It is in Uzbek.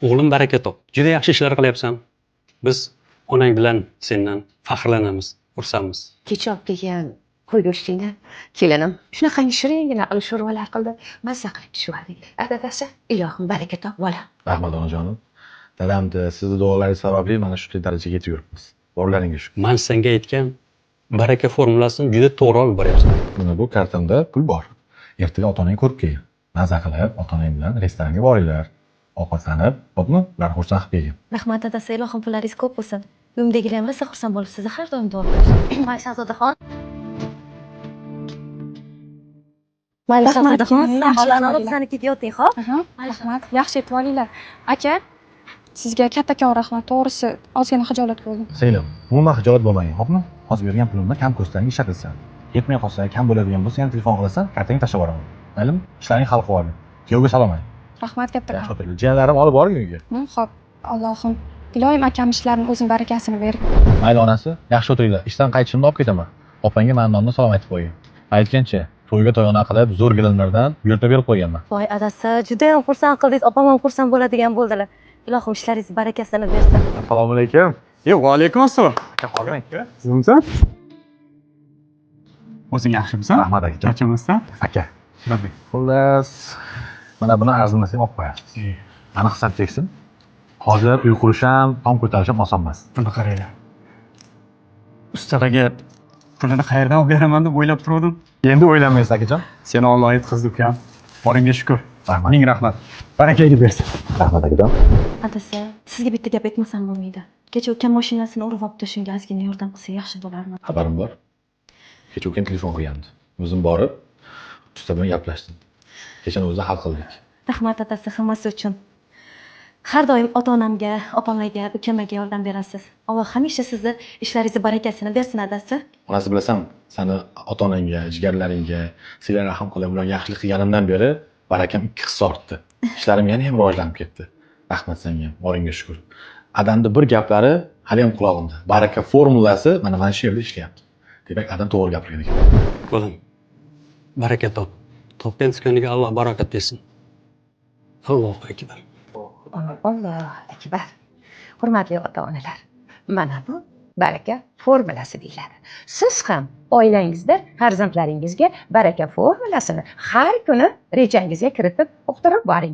O'g'lim, baraka top. Juda yaxshi ishlar qilyapsan. Biz onang bilan sendan faxrlanamiz, xursandmiz. Kecha olib kelgan qo'y go'shtingni kelinim shunaqangi shiringina qilib sho'rvalar qildi. Mazza qilib pishib oldik. Dadasi, ilohim, baraka top, bolam. Rahmat, onajonim. Dadamni, sizni duolaringiz sababli mana shu darajaga yetib yuribmiz. Borlaringga shukur. Man senga aytgan baraka formulasini juda to'g'ri olib boryapsan. Mana bu kartamda pul bor. Ertaga ota onangni ko'rib kelgin. Maza qilib, ota onang bilan restoranga boringlar. Ovqatlanib, xo'pmi? Ularni xursand qilib kelgin. Rahmat, adasi, ilohim pullaringiz ko'p bo'lsin. Uyimdagilar ham rosa xursand bo'lib, sizni har doim duo qilishadi. Mayli, Shahzodaxon. Mayli, Rahmat, Shahzodaxon, yaxshi xolani olib olinglar. bizanikiga yoting, xo'p? Aha, rahmat. Yaxshi yetib olinglar. Aka, sizga kattakon rahmat. To'g'risi, ozgina xijolat bo'ldim. Singlim, umuman xijolat bo'lmagin, xo'pmi? Hozir bergan pulimni kam ko'zlaringga ishlatasan. Yetmay qolsa, kam bo'ladigan bo'lsa, yana telefon qilasan, kartangni tashlab yuboraman. Maylimi? Ishlaringni hal qilib olgin. Kuyovga salom ayt. Rahmat Yaxshi kattakon. o'tiringlar. Jiyanlarim olib borgin uyga. Xo'p, Allohim. Iloyim akam ishlarini o'zing barakasini ber. Mayli onasi, yaxshi o'tiringlar. Ishdan qaytishimda olib ketaman. Opangga mani nomimdan salom aytib qo'ygin. Aytgancha, to'yga to'yona qilib, zo'r gilamlardan buyurtma berib qo'yganman. Voy adasi, juda ham xursand qildingiz. Opam ham xursand bo'ladigan bo'ldilar. Ilohim ishlaringiz barakasini bersin. Assalomu alaykum. Yo, va alaykum assalom. Aka, qolmang. O'zingmisan? O'zing yaxshimisan? Rahmat, akajon. Charchamasdan? Aka, Labbay. xullas, mana buni arzimasang olib qo'yasiz. Aniq hisob cheksin. Hozir uy qurish ham, tom ko'tarish ham oson emas. Buni qaranglar. Ustalarga pulini qayerdan olib beraman deb o'ylab turgandim. Endi o'ylamaysiz, akajon. Seni Alloh yetkazdi, ukam. Boringga shukur. Rahmat. Ming rahmat. Barakangni bersin. Rahmat, akajon. Adasi, sizga bitta gap aytmasam bo'lmaydi. Kecha ukam mashinasini urib olibdi, shunga ozgina yordam qilsa yaxshi bo'lardi. Xabarim bor. Kecha ukam telefon qilgandi. O'zim borib, usta bilan gaplashdim. Kechani o'zida hal qildik. Rahmat, adasi, hammasi uchun. Har doim ota-onamga, opamlarga, ukamlarga yordam berasiz. Alloh hamisha sizni ishlaringizni barakasini bersin, adasi. Onasi, bilasan, sani ota-onangga, jigarlaringga sila rahm qilib, ularga yaxshilik qilganimdan beri barakam ikki hissa ortdi. Ishlarim yana ham rivojlanib ketdi. Rahmat senga, boringga shukur. Adamni bir gaplari hali ham qulog'imda. Baraka formulasi mana shu yerda ishlayapti. Demak, adam to'g'ri gapirgan ekan. Bolam, baraka top. Topgan tukkaniga Alloh barokat bersin. Allohu akbar. Allohu akbar. Hurmatli ota-onalar, mana bu baraka formulasi deyiladi. Siz ham oilangizda farzandlaringizga baraka formulasini har kuni rejangizga kiritib uqtirib boring.